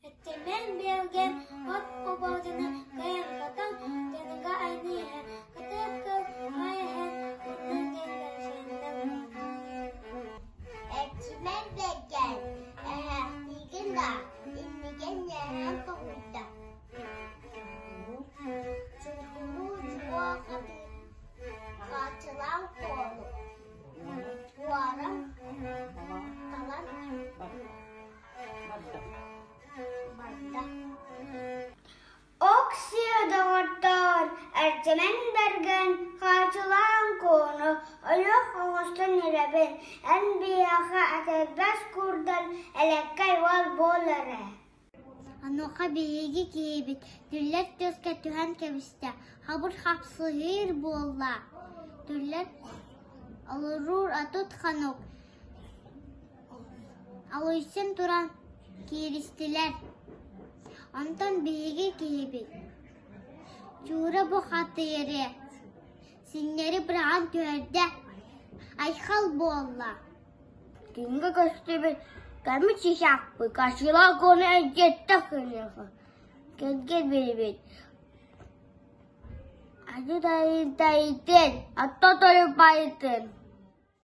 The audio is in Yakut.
Эрчимэн Бэлгэн от обордуна кыайан-хотон дьонуга айныыһа, кытыат кыл хайыһан оннун Эрчимэн Бэргэн эһээхтиигин да иннигин ньээһэн тоһуйда Чуҥкунуу чуо хаачылаан куону Туоран талан барда Ок-сиэ доҕоттоор, Эрчимэн Бэргэн хаачылаан куону ойох оҥостон эрэбин, эн биһиэхэ этэрбэс курдан элэккэй уол буол эрэ Онуоха биһиги киһибит түллэр түөскэ түһэн кэбистэ, хабыр хапсыһыыр буолла, түллэр олоруур 30 хонук Алыйсан туран кииристилэр, онтон биһиги киһибит Чуура бу хатыйары синньэри быраҕан түһэрдэ, айхал буолла Күҥҥэ көстүбүт көмүс чычаахпыт кашилок уонна илдьиттэх гыныаха кэргэн биэрбит Аты тайытын, атта тойуппайтын.